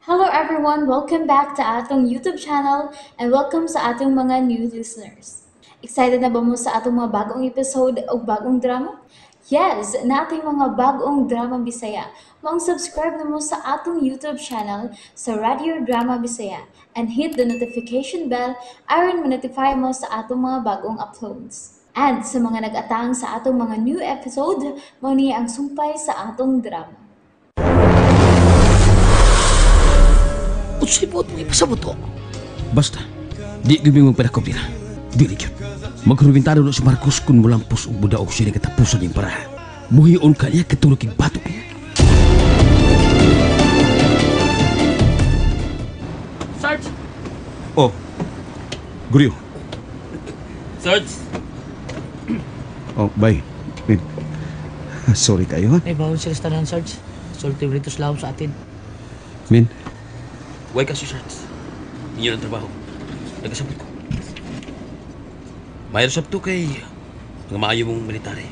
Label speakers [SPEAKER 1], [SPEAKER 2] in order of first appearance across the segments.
[SPEAKER 1] Hello everyone! Welcome back to atong YouTube channel and welcome sa atong mga new listeners. Excited na ba mo sa atong mga bagong episode o bagong drama? Yes! Nating mga bagong drama Bisaya. Maong subscribe na mo sa atong YouTube channel sa Radio Drama Bisaya and hit the notification bell aron ma-notify mo sa atong mga bagong uploads. And sa mga nag-atang sa atong mga new episode, mao ni ang sumpay sa atong drama.
[SPEAKER 2] Unsay buot mo ipasabot ko?
[SPEAKER 3] Basta, di gyud mi magpadakop nila. Dili gyud. Magrubintado na si Marcos kung mulampos og budaog siya katapusan niyang para. Muhion ka niya katulog kig batok niya.
[SPEAKER 2] Sarge!
[SPEAKER 4] Oh, Guryo.
[SPEAKER 2] Sarge!
[SPEAKER 4] Oh, bye. Min. Sorry kayo, ha?
[SPEAKER 2] May bawon sila sa tanan, Sarge. Sulti dito sa sa atin.
[SPEAKER 4] Min,
[SPEAKER 3] Way ka si Sarge. Inyo ng trabaho. Nagkasabot ko. Mayroon sab to kay mga maayo mong military.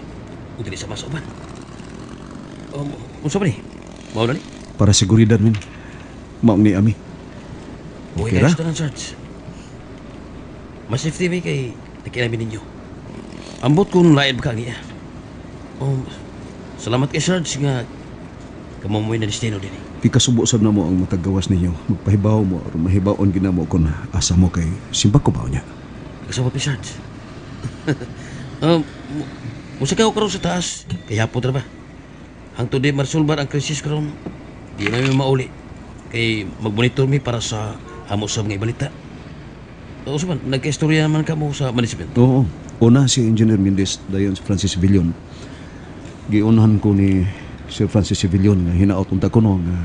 [SPEAKER 3] Ug dili sa masuban. Unsa ba ni? Mao na ni?
[SPEAKER 4] Para seguridad, Min. Maong ni Ami.
[SPEAKER 3] Okay
[SPEAKER 4] Okay ra?
[SPEAKER 3] kayo sa tanan, Sarge. Mas safety mi kay nakilamin ninyo. Ambot kung lain ba ka niya. Salamat kay Sarge nga kamo mo'y na destino din eh.
[SPEAKER 4] Kikasubo sab na mo ang matagawas ninyo. Magpahibaw mo aron mahibaon gina mo kung asa mo kay simbak ko ba niya.
[SPEAKER 3] Kasabot ni Sarge. Musa ka karon sa taas. Kay hapon ra ba? Hangtod di maresolbar ang krisis karon, di na mi mauli. Kay magmonitor mi para sa hamo sa mga balita. Oo, man, nagka-istorya man ka mo sa management.
[SPEAKER 4] Oo. Una si Engineer Mendez dayon si Francis Villon. Giunhan ko ni Sir Francis Villon nga hinaot unta kuno nga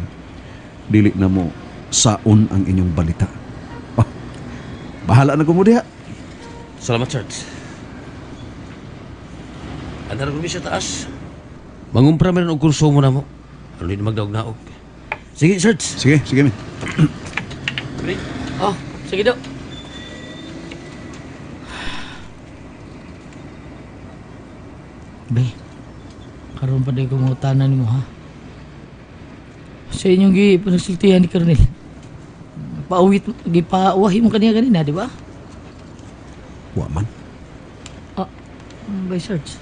[SPEAKER 4] dili na mo saon ang inyong balita. Oh, bahala na ko mo diha.
[SPEAKER 3] Salamat, Sarge. Andar ko sa taas. Mangumpra man og konsumo na mo. Aron di na magdaog-naog. Sige, Sarge.
[SPEAKER 4] Sige, sige min.
[SPEAKER 2] Oh, sige do. Be, karon pa di ko mangutana nimo ha. Sa inyong gi panagsultihan ni Colonel. Pauwit, gipauwahi mo kaniya ganina, di ba?
[SPEAKER 4] Wa man.
[SPEAKER 2] Ah, by Sarge.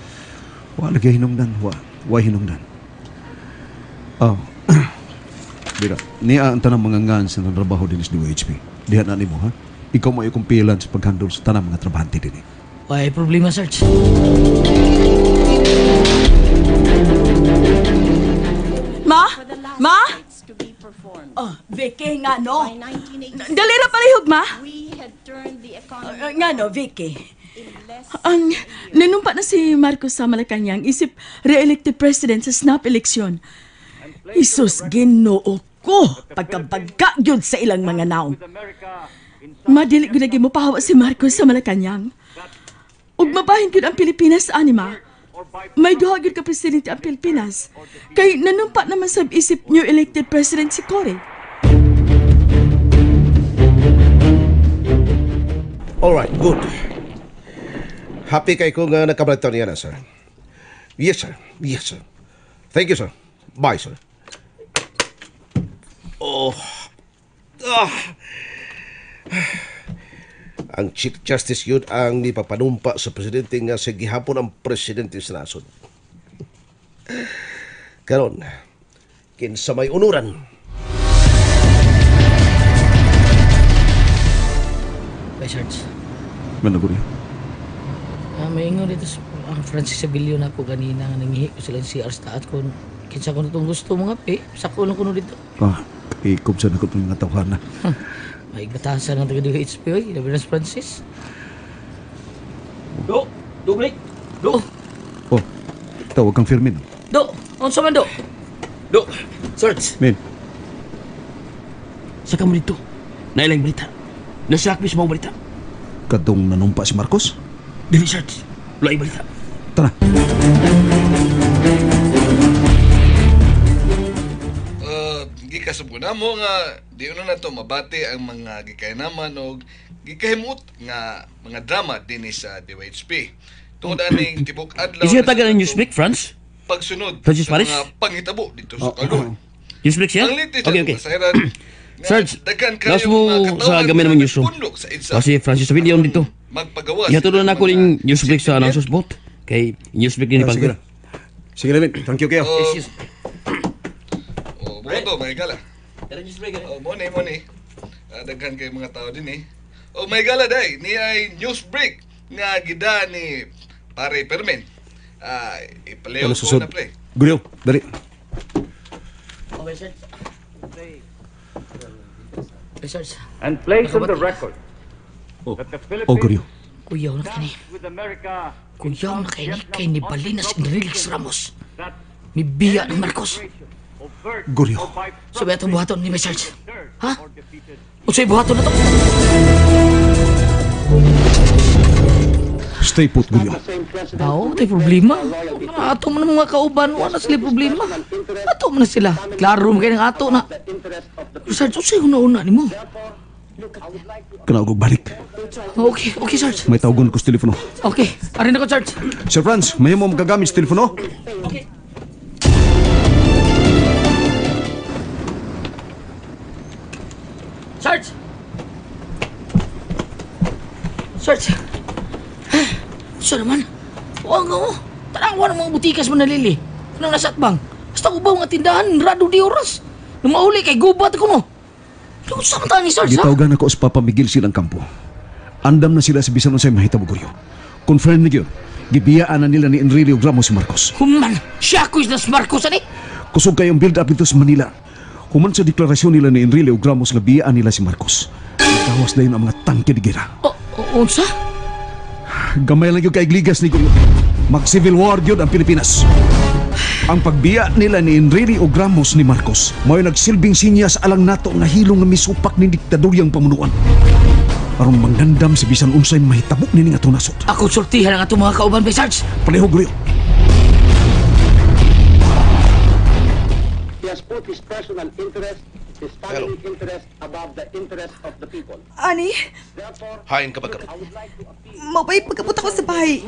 [SPEAKER 4] Wa lagi hinungdan, wa. Wa hinungdan. Oh. Bira, niya ang tanang mga ngan sa trabaho din sa DOHP. Diha na nimo ha. Ikaw mo akong pilan sa paghandle sa tanang mga trabahante din.
[SPEAKER 2] Way problema, Sarge.
[SPEAKER 5] Ma? Ma? Oh, Vicky, nga no. Dali ra palihog, ma. Nga no, Vicky. Ang nanumpa na si Marcos sa Malacanang isip re-elected president sa snap eleksyon. Isus, Ginoo ko, pagkabagka gyud sa ilang mga naong. Madili gyud lagi mo pahawa si Marcos sa Malacanang. Ug mabahin gyud ang Pilipinas ani, ma. May duha gyud ka presidente ang Pilipinas. Kay nanumpa naman sa isip new elected president si Cory.
[SPEAKER 6] All right, good. Happy kay ko nga nakabalita niya na, sir. Yes, sir. Yes, sir. Thank you, sir. Bye, sir. Oh. Ah. Ang Chief Justice yun ang nipapanumpa sa presidente nga sa gihapon ang presidente sa nasod. Karon, kinsa may unuran.
[SPEAKER 2] Bye, Sarge.
[SPEAKER 4] Managuryo.
[SPEAKER 2] May ingon dito sa ang Francis Abilio na ako kanina nga nangihi ko sila si CR sa taat kung kinsa ko na itong gusto mga pe. Sako lang ko no dito.
[SPEAKER 4] Ah, ikubsa na ko itong mga tawhana.
[SPEAKER 2] May batasan ng taga DHP, oy. Labi na si Francis.
[SPEAKER 3] Do! Do, break! Do!
[SPEAKER 4] Oh, tawag kang Firmin.
[SPEAKER 2] Do! Unsa man do?
[SPEAKER 3] Do! Sarge!
[SPEAKER 4] Min,
[SPEAKER 3] Saka mo dito. Nailang balita. Nasyak mismo ang balita.
[SPEAKER 4] Kadtong nanumpa si Marcos?
[SPEAKER 3] Dili, Sarge. Laing balita.
[SPEAKER 4] Tara.
[SPEAKER 7] Gikasab ko na mo nga di na nato mabati ang mga gikahinaman og gikahimut nga mga drama dinhi sa DYHP. Tungod aning tibok adlaw
[SPEAKER 3] Is
[SPEAKER 7] na
[SPEAKER 3] taga
[SPEAKER 7] sa
[SPEAKER 3] ng Newsweek, Franz?
[SPEAKER 7] Pagsunod
[SPEAKER 3] Francis
[SPEAKER 7] sa
[SPEAKER 3] Paris?
[SPEAKER 7] mga panghitabo dito sa Kaloy.
[SPEAKER 3] Newsweek siya?
[SPEAKER 7] Ang latest
[SPEAKER 3] Okay, okay.
[SPEAKER 7] kasayran
[SPEAKER 3] Sarge,
[SPEAKER 7] Daghan
[SPEAKER 3] laos
[SPEAKER 7] kayo
[SPEAKER 3] mo
[SPEAKER 7] mga
[SPEAKER 3] sa
[SPEAKER 7] katawan
[SPEAKER 3] gamay
[SPEAKER 7] nga
[SPEAKER 3] naman newsroom.
[SPEAKER 7] nagpundok sa EDSA.
[SPEAKER 3] Kasi Francis Villion dito.
[SPEAKER 7] Magpagawas
[SPEAKER 3] Ihatod na ako
[SPEAKER 7] mga
[SPEAKER 3] ning news break sa
[SPEAKER 7] sentiment.
[SPEAKER 3] announcers booth. Kay news break ni
[SPEAKER 4] Ah, sige
[SPEAKER 3] Pagwe.
[SPEAKER 4] na. Sige na, Ben. Thank you kayo.
[SPEAKER 7] Oh,
[SPEAKER 2] Yes.
[SPEAKER 7] Oh, buto, may gala. Oh, mo ni. Daghan kay mga tao din eh. Oh, may gala day. Ni ay news break nga gida ni Pare Permen. Ipalayo
[SPEAKER 4] Ano
[SPEAKER 7] ko
[SPEAKER 4] susod?
[SPEAKER 7] na play.
[SPEAKER 4] Guryo, dali.
[SPEAKER 2] Okay, Sarge. Okay, Sarge.
[SPEAKER 8] And place on the
[SPEAKER 2] Nakabati.
[SPEAKER 8] record
[SPEAKER 4] Oh,
[SPEAKER 8] that the
[SPEAKER 4] oh
[SPEAKER 8] Philippines
[SPEAKER 4] Guryo.
[SPEAKER 2] Kuyaw na kini.
[SPEAKER 8] with America
[SPEAKER 2] Kuyaw na kini kay ni Balinas Enriquez Ramos.
[SPEAKER 8] that
[SPEAKER 2] Mibiya ng Marcos.
[SPEAKER 8] overt
[SPEAKER 4] Guryo.
[SPEAKER 8] or by
[SPEAKER 2] So ba itong buhaton ni Sarge?
[SPEAKER 8] third
[SPEAKER 2] Ha?
[SPEAKER 8] or defeated
[SPEAKER 2] Unsay buhaton na to?
[SPEAKER 4] Stay put, Guryo.
[SPEAKER 2] Oo, tay problema. Ato man ang mga kauban, wala sila problema. Ato man na sila. Klaro man kayo ng ato na. Pero Sarge, unsay una-una nimo?
[SPEAKER 4] Kanaog og balik.
[SPEAKER 2] Okay, okay, Sarge.
[SPEAKER 4] May tawagon ko sa telepono.
[SPEAKER 2] Okay, arin ako, Sarge.
[SPEAKER 4] Sir Franz, may mo magagamit sa telepono?
[SPEAKER 2] Okay. Sarge! Sarge! Sa naman? Huwag nga oh. Tanang wala mga butikas mo nalili. Kanang nasa atbang. Basta ubaw nga tindahan, rado di oras. Nung mauli kay gubat ako no. Ano sa man ni Sarge ha?
[SPEAKER 4] Gitawagan ako sa Papa Miguel silang kampo. Andam na sila sa bisan unsay mahitabo, Guryo. Confirm ni gyud. Gibiyaan na nila ni Enrile ug Ramos si Marcos.
[SPEAKER 2] Human! Siya ko is nas Marcos ani!
[SPEAKER 4] Kusog kayong build up dito sa Manila. Human sa deklarasyon nila ni Enrile ug Ramos nga biyaan nila si Marcos. Gawas dayon ang mga tangke de gira.
[SPEAKER 2] O, unsa?
[SPEAKER 4] Gamay lang yung kaigligas ni Guryo. Mag-civil war gyud ang Pilipinas. Ang pagbiya nila ni Enrile ug Ramos ni Marcos mao'y nagsilbing sinyas alang nato nga hilong nga misupak ni diktadoryang pamunuan. Aron manggandam si bisan unsay mahitabo nining atong nasod.
[SPEAKER 2] Ako sultihan ang atong mga kauban bay Sarge.
[SPEAKER 4] Palihog Guryo.
[SPEAKER 9] He has put his personal interest, his family interest above the interest of the people.
[SPEAKER 5] Ani,
[SPEAKER 9] Therefore,
[SPEAKER 6] Hain ka ba karon?
[SPEAKER 9] I would like to appeal
[SPEAKER 5] mabay pagkabot ako sa bahay.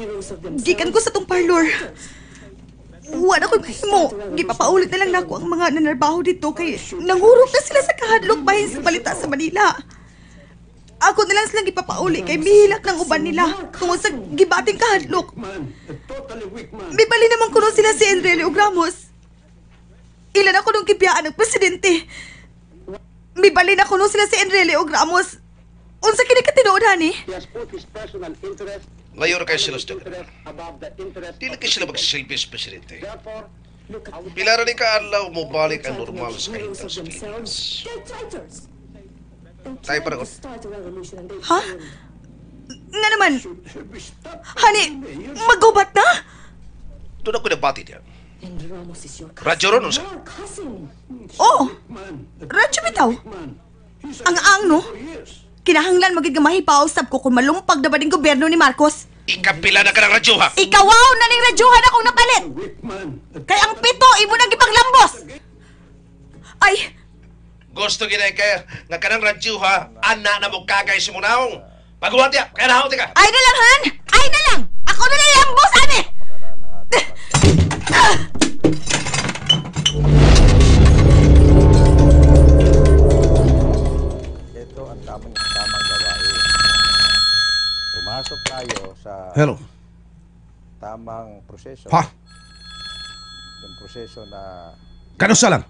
[SPEAKER 5] Gikan ko sa tong parlor. Wala ko'y mahimo. Gipapaulit na lang nako ang mga nanarbaho dito kay nangurog na sila sa kahadlok bahin sa balita sa Manila. Ako na lang silang gipapauli kay mihilak ng uban nila tungod sa gibating kahadlok. Mibali naman kuno sila si Enrile ug Ramos. Ilan ako nung kipiyaan ng presidente. Mibali na kuno sila si Enrile ug Ramos. Unsa kini katinuod hani?
[SPEAKER 9] he has put his personal interest,
[SPEAKER 6] Layo ra kayo sila sa dagan.
[SPEAKER 9] interest above the interest
[SPEAKER 6] Dili
[SPEAKER 9] of
[SPEAKER 6] kay
[SPEAKER 9] the
[SPEAKER 6] sila
[SPEAKER 9] people.
[SPEAKER 6] magsilbi sa presidente.
[SPEAKER 9] Therefore, I would
[SPEAKER 6] Pila ra ni kaadlaw mo balik ang normal sa kahimtang sa Pilipinas. Tayo para ko.
[SPEAKER 5] Ha? Nga naman. Hani, magubat na?
[SPEAKER 6] Doon ako nabati niya. Radyo ron, unsa?
[SPEAKER 5] Oo. Radyo bitaw. Ang ang no? Kinahanglan magig nga mahipausab ko kung malumpag na ba ning gobyerno ni Marcos.
[SPEAKER 6] Ikapila na ka ng radyo, ha?
[SPEAKER 5] Ikawaw na ning radyohan akong napalit. Kay ang pito imo nang gipaglambos. Ay,
[SPEAKER 6] Gusto ginay kay nga kanang radyo, ha? Ana na mo kagay si Munaong. Paguwat ya, kaya nahaw ka.
[SPEAKER 5] ay na lang han. Ay na lang. Ako na lang lambos ani.
[SPEAKER 10] Ito ang tamang tamang gawain. Pumasok tayo sa
[SPEAKER 6] Hello.
[SPEAKER 10] tamang proseso.
[SPEAKER 6] Ha?
[SPEAKER 10] Yung proseso na
[SPEAKER 6] Kanusa lang?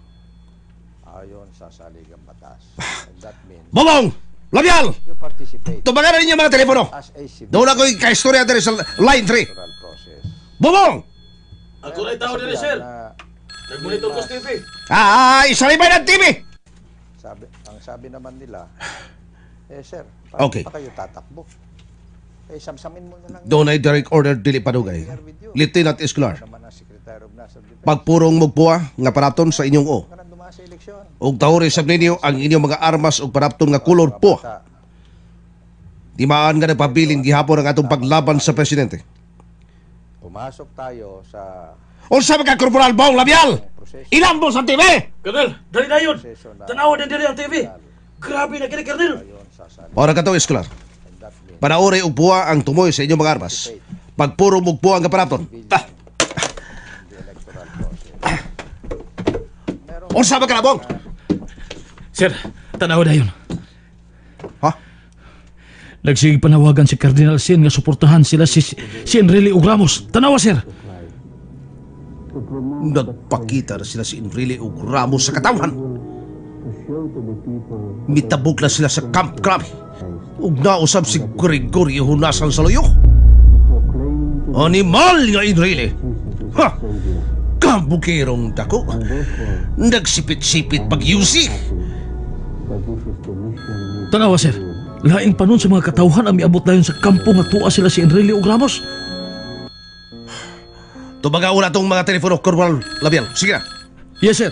[SPEAKER 10] ayon sa saligang batas. And that means
[SPEAKER 6] Bobong! Labial!
[SPEAKER 10] you participate
[SPEAKER 6] Tubangan na ninyo mga telepono.
[SPEAKER 10] as a civil
[SPEAKER 6] Doon ako'y kaistorya diri sa line 3.
[SPEAKER 10] electoral process.
[SPEAKER 6] Bobong!
[SPEAKER 3] Ako na tao diri, sir.
[SPEAKER 10] Na,
[SPEAKER 3] Nagmonitor ko sa TV.
[SPEAKER 6] Ah, isalibay ng TV!
[SPEAKER 10] sabi, ang sabi naman nila, eh sir, paano
[SPEAKER 6] Okay.
[SPEAKER 10] pa kayo tatakbo? Eh, samsamin mo na lang.
[SPEAKER 6] Doon ay direct order dili padugay. Lieutenant Escolar,
[SPEAKER 10] Naman ang Secretary of National Defense.
[SPEAKER 6] pagpurong mugpuwa nga panapton sa inyong o.
[SPEAKER 10] Kanang dumaan sa eleksyon.
[SPEAKER 6] Ug tahuri sab ninyo ang inyong mga armas ug panapton nga kolor puwa.
[SPEAKER 10] Sa
[SPEAKER 6] Dimaan nga nagpabilin gihapon ang atong paglaban sa presidente.
[SPEAKER 10] pumasok tayo sa
[SPEAKER 6] Unsa man ka Corporal Bong Labial?
[SPEAKER 10] proseso
[SPEAKER 6] Ilambos ang TV!
[SPEAKER 3] Colonel, dali na yun.
[SPEAKER 10] proseso na
[SPEAKER 3] Tanawa din diri ang TV. Grabe na kini, Colonel.
[SPEAKER 10] ayon sa saligang
[SPEAKER 6] Ora ka to, Escolar.
[SPEAKER 10] And that means
[SPEAKER 6] Panauri og puwa ang tumoy sa inyong mga armas. Pagpuro mug puwa nga panapton. Ah,
[SPEAKER 10] the electoral process.
[SPEAKER 6] unsa man ka na, Bong?
[SPEAKER 3] Sir, tanaw dayon.
[SPEAKER 6] Ha?
[SPEAKER 3] Nagsige panawagan si Cardinal Sin nga suportahan sila si Enrile ug Ramos. Tanawa, sir.
[SPEAKER 6] Nagpakita na sila si Enrile ug Ramos sa katawhan. Mitabok na sila sa Camp Crame. Ug nausab si Gregorio Honasan sa luyo. Animal nga Enrile. Ha! Kambukirong dako. Nagsipit-sipit pag-yusi.
[SPEAKER 3] Tanawa, sir. Laing panon sa mga katawhan ang miabot dayon sa kampo nga tuwa sila si Enrile ug Ramos.
[SPEAKER 6] Tubaga una tong mga telepono, Corporal Labial. Sige na.
[SPEAKER 3] Yes, sir.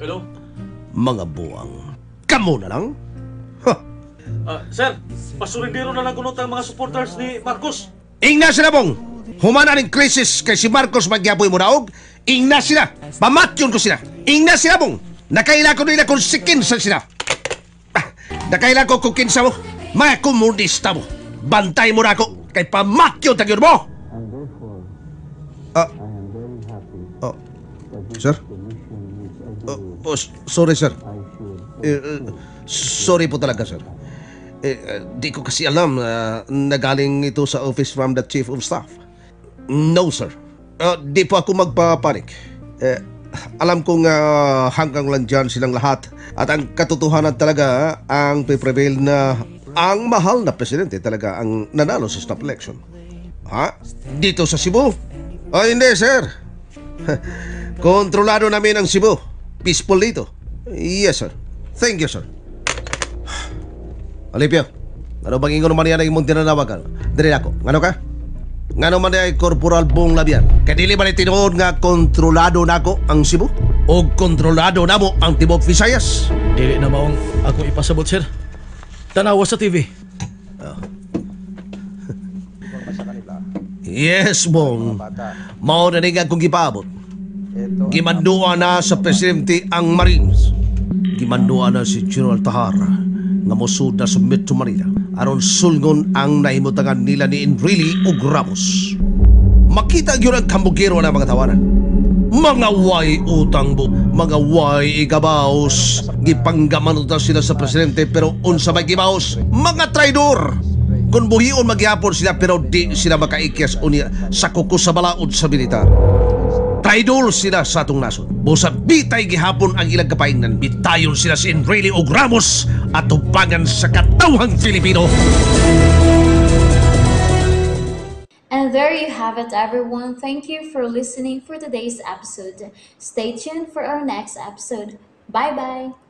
[SPEAKER 3] Hello?
[SPEAKER 6] Mga buwang. Kamu na lang? Ha!
[SPEAKER 3] Sir, pasurindero na lang kuno ang mga supporters ni Marcos.
[SPEAKER 6] Ingna sila, Bong! Humana ning krisis kay si Marcos magyapoy mo naog. Ingna sila! Pamatyon ko sila! Ingna sila, Bong! Nakaila ko nila kung sikinsa sila. Nakaila ko kung kinsa mo. Mga komunista mo. Bantay mo na ako kay pamatyon tagyon mo! Sir? Sorry, sir. Sorry po talaga, sir. Di ko kasi alam na nagaling ito sa office from the Chief of Staff. No, sir. Di po ako magpapanik. Alam kong hanggang lang dyan silang lahat. At ang katotohanan talaga ang piprevail na ang mahal na presidente talaga ang nanalo sa snap election. Ha? Dito sa Cebu? Ay, hindi, sir. Kontrolado namin ang Cebu. Peaceful dito. Yes, sir. Thank you, sir. Alipio, ano bang ingon man yan ang imong tinanawagan? Dili ako. Ngano ka? Ngano man ay Corporal Bong Labian? Kay dili ba ni tinuod nga kontrolado nako ang Cebu? O kontrolado namo ang tibuok Visayas?
[SPEAKER 3] Dili na maong akong ipasabot, sir. Tanawa sa TV.
[SPEAKER 6] Oh. Yes, Bong. Mao na ni nga akong gipaabot. Gimanduan na sa presidente ang Marines. Gimanduan na si General Tahar nga mosud na sa Metro Manila aron sulngon ang nahimutangan nila ni Enrile ug Ramos. Makita gyud ang kambugero na mga tawanan. Mga way utang bo, mga way igabaos. Gipanggaman sila sa presidente pero unsa may gibaos? Mga traidor! Kung buhion magyapon sila pero di sila makaikyas unya sa kuko sa balaod sa militar. Traidor sila sa atong nasod. Busa bitay gihapon ang ilang kapaingnan. Bitayon sila si Enrile ug Ramos at tubangan sa katawhang Filipino.
[SPEAKER 1] And there you have it, everyone. Thank you for listening for today's episode. Stay tuned for our next episode. Bye-bye!